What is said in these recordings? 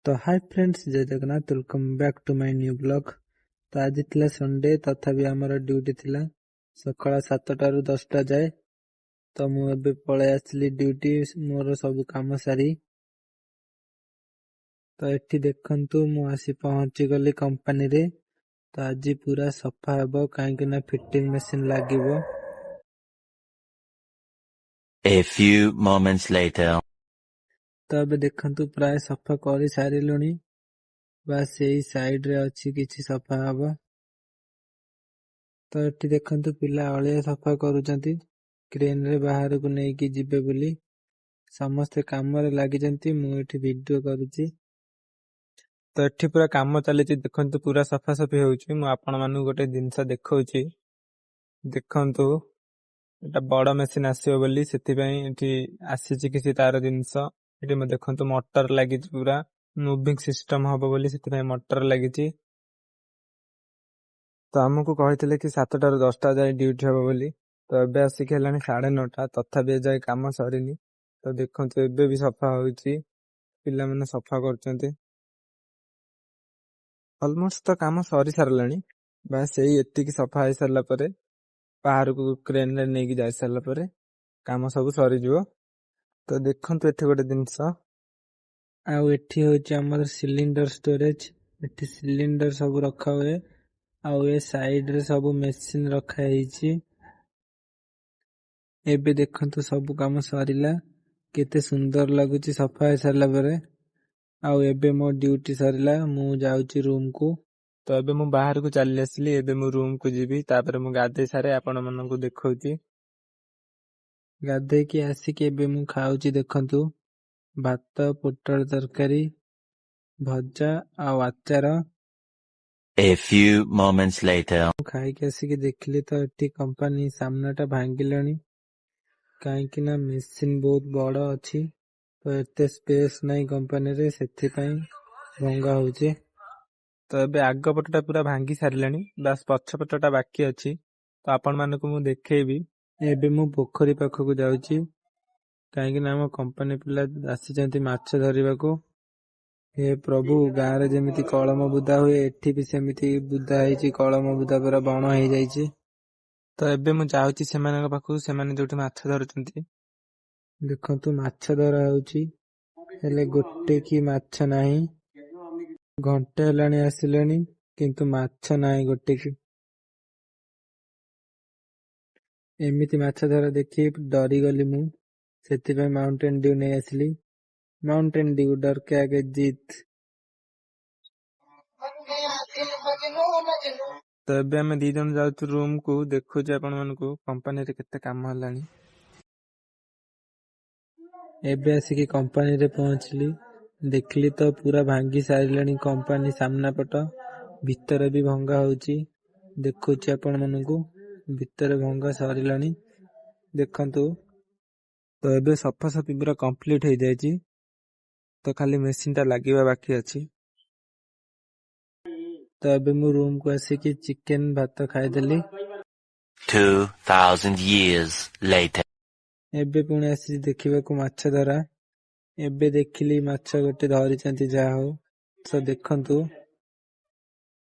ତ hi friends, Jai Jagannath. Welcome back to my new vlog. ତ ଆଜି ଥିଲା ସଣ୍ଡେ, ତଥାପି ଆମର ଡ୍ୟୁଟି ଥିଲା ସକାଳ 7ଟାରୁ 10ଟା ଯାଏ। ତ ମୁଁ ଏବେ ପଳେଇ ଆସିଲି ଡ୍ୟୁଟି ମୋର ସବୁ କାମ ସାରି। ତ ଏଠି ଦେଖନ୍ତୁ, ମୁଁ ଆସି ପହଞ୍ଚିଗଲି କମ୍ପାନୀରେ। ତ ଆଜି ପୁରା ସଫା ହେବ, କାହିଁକି ନା ଫିଟିଂ ମେସିନ୍ ଲାଗିବ। A few moments later. ତ ଏବେ ଦେଖନ୍ତୁ, ପ୍ରାୟ ସଫା କରି ସାରିଲୁଣି। ବାସ୍, ଏଇ ସାଇଡରେ ଅଛି କିଛି ସଫା ହବ। ତ ଏଠି ଦେଖନ୍ତୁ, ପିଲା ଅଳିଆ ସଫା କରୁଛନ୍ତି କ୍ରେନରେ ବାହାରକୁ ନେଇକି ଯିବେ ବୋଲି। ସମସ୍ତେ କାମରେ ଲାଗିଛନ୍ତି, ମୁଁ ଏଠି ଭିଡିଓ କରୁଛି। ତ ଏଠି ପୁରା କାମ ଚାଲିଛି, ଦେଖନ୍ତୁ, ପୁରା ସଫାସଫି ହଉଛି। ମୁଁ ଆପଣମାନଙ୍କୁ ଗୋଟେ ଜିନିଷ ଦେଖଉଛି, ଦେଖନ୍ତୁ। ଏଟା ବଡ ମେସିନ ଆସିବ ବୋଲି ସେଥିପାଇଁ ଏଠି ଆସିଛି କିଛି ତାର ଜିନିଷ। ଏଠି ମୁଁ ଦେଖନ୍ତୁ, ମଟର ଲାଗିଛି। ପୁରା ମୁଭିଂ ସିଷ୍ଟମ ହବ ବୋଲି ସେଥିପାଇଁ ମଟର ଲାଗିଛି। ତ ଆମକୁ କହିଥିଲେ କି 7ଟାରୁ 10ଟା ଯାଏ ଡ୍ୟୁଟି ହବ ବୋଲି। ତ ଏବେ ଆସିକି ହେଲାଣି 9:30, ତଥାପି ଏଯାଏ କାମ ସରିନି। ତ ଦେଖନ୍ତୁ, ଏବେ ବି ସଫା ହଉଛି, ପିଲାମାନେ ସଫା କରୁଛନ୍ତି। ଅଲମୋଷ୍ଟ ତ କାମ ସରି ସାରିଲାଣି। ବାସ୍, ସେଇ ଏତିକି ସଫା ହେଇ ସାରିଲା ପରେ, ବାହାରକୁ କ୍ରେନରେ ନେଇକି ଯାଇ ସାରିଲା ପରେ କାମ ସବୁ ସରିଯିବ। ତ ଦେଖନ୍ତୁ, ଏଠି ଗୋଟେ ଜିନିଷ। ଆଉ ଏଠି ହଉଛି ଆମର ସିଲିଣ୍ଡର ଷ୍ଟୋରେଜ। ଏଠି ସିଲିଣ୍ଡର ସବୁ ରଖା ହୁଏ ଆଉ ଏ ସାଇଡରେ ସବୁ ମେସିନ ରଖା ହେଇଛି। ଏବେ ଦେଖନ୍ତୁ, ସବୁ କାମ ସରିଲା। କେତେ ସୁନ୍ଦର ଲାଗୁଛି ସଫା ହେଇ ସାରିଲା ପରେ। ଆଉ ଏବେ ମୋ ଡ୍ୟୁଟି ସରିଲା, ମୁଁ ଯାଉଛି ରୁମକୁ। ତ ଏବେ ମୁଁ ବାହାରକୁ ଚାଲି ଆସିଲି। ଏବେ ମୁଁ ରୁମକୁ ଯିବି, ତାପରେ ମୁଁ ଗାଧେଇ ସାରେ ଆପଣମାନଙ୍କୁ ଦେଖଉଛି। ଗାଧେଇକି ଆସିକି ଏବେ ମୁଁ ଖାଉଛି। ଦେଖନ୍ତୁ, ଭାତ, ପୋଟଳ ତରକାରୀ, ଭଜା ଆଉ ଆଚାର। A few moments later. ମୁଁ ଖାଇକି ଆସିକି ଦେଖିଲି ତ ଏଠି କମ୍ପାନୀ ସାମ୍ନାଟା ଭାଙ୍ଗିଲାଣି, କାହିଁକି ନା ମେସିନ ବହୁତ ବଡ ଅଛି, ତ ଏତେ ସ୍ପେସ୍ ନାହିଁ କମ୍ପାନୀରେ, ସେଥିପାଇଁ ଭଙ୍ଗା ହଉଛି। ତ ଏବେ ଆଗ ପଟଟା ପୁରା ଭାଙ୍ଗି ସାରିଲାଣି, ବାସ୍ ପଛ ପଟଟା ବାକି ଅଛି। ତ ଆପଣମାନଙ୍କୁ ମୁଁ ଦେଖେଇବି। ଏବେ ମୁଁ ପୋଖରୀ ପାଖକୁ ଯାଉଛି, କାହିଁକି ନା ଆମ କମ୍ପାନୀ ପିଲା ଆସିଛନ୍ତି ମାଛ ଧରିବାକୁ। ହେ ପ୍ରଭୁ! ଗାଁରେ ଯେମିତି କଳମ ବୁଦା ହୁଏ, ଏଠି ବି ସେମିତି ବୁଦା ହେଇଛି। କଳମ ବୁଦା ପୁରା ବଣ ହେଇଯାଇଛି। ତ ଏବେ ମୁଁ ଯାଉଛି ସେମାନଙ୍କ ପାଖକୁ, ସେମାନେ ଯୋଉଠି ମାଛ ଧରୁଛନ୍ତି। ଦେଖନ୍ତୁ, ମାଛ ଧରା ହଉଛି, ହେଲେ ଗୋଟେ କି ମାଛ ନାହିଁ। ଘଣ୍ଟେ ହେଲାଣି ଆସିଲେଣି, କିନ୍ତୁ ମାଛ ନାହିଁ ଗୋଟେ କି। ଏମିତି ମାଛ ଧରା ଦେଖି ଡରିଗଲି ମୁଁ, ସେଥିପାଇଁ ମାଉଣ୍ଟେନ ଡ୍ୟୁ ନେଇ ଆସିଲି। ମାଉଣ୍ଟେନ ଡ୍ୟୁ, डर के आगे जीत। ତ ଏବେ ଆମେ ଦି ଜଣ ଯାଉଛୁ ରୁମକୁ। ଦେଖୁଛି ଆପଣମାନଙ୍କୁ କମ୍ପାନୀରେ କେତେ କାମ ହେଲାଣି। ଏବେ ଆସିକି କମ୍ପାନୀରେ ପହଞ୍ଚିଲି। ଦେଖିଲି ତ ପୁରା ଭାଙ୍ଗି ସାରିଲେଣି କମ୍ପାନୀ ସାମ୍ନା ପଟ। ଭିତରେ ବି ଭଙ୍ଗା ହଉଛି। ଦେଖୁଛି ଆପଣମାନଙ୍କୁ, ଭିତରେ ଭଙ୍ଗା ସରିଲାଣି, ଦେଖନ୍ତୁ। ତ ଏବେ ସଫାସଫି ପୁରା କମ୍ପ୍ଲିଟ ହେଇଯାଇଛି। ତ ଖାଲି ମେସିନଟା ଲାଗିବା ବାକି ଅଛି। ତ ଏବେ ମୁଁ ରୁମକୁ ଆସିକି ଚିକେନ ଭାତ ଖାଇଦେଲି। 2000 years later. ଏବେ ପୁଣି ଆସିଛି ଦେଖିବାକୁ ମାଛ ଧରା। ଏବେ ଦେଖିଲି ମାଛ ଗୋଟେ ଧରିଛନ୍ତି, ଯାହା ହଉ। ତ ଦେଖନ୍ତୁ।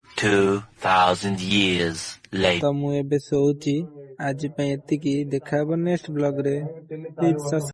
2000 years later. ତ ମୁଁ ଏବେ ଶୋଉଛି। ଆଜି ପାଇଁ ଏତିକି। ଦେଖା ହବ ନେକ୍ସଟ ବ୍ଲଗରେ। Please.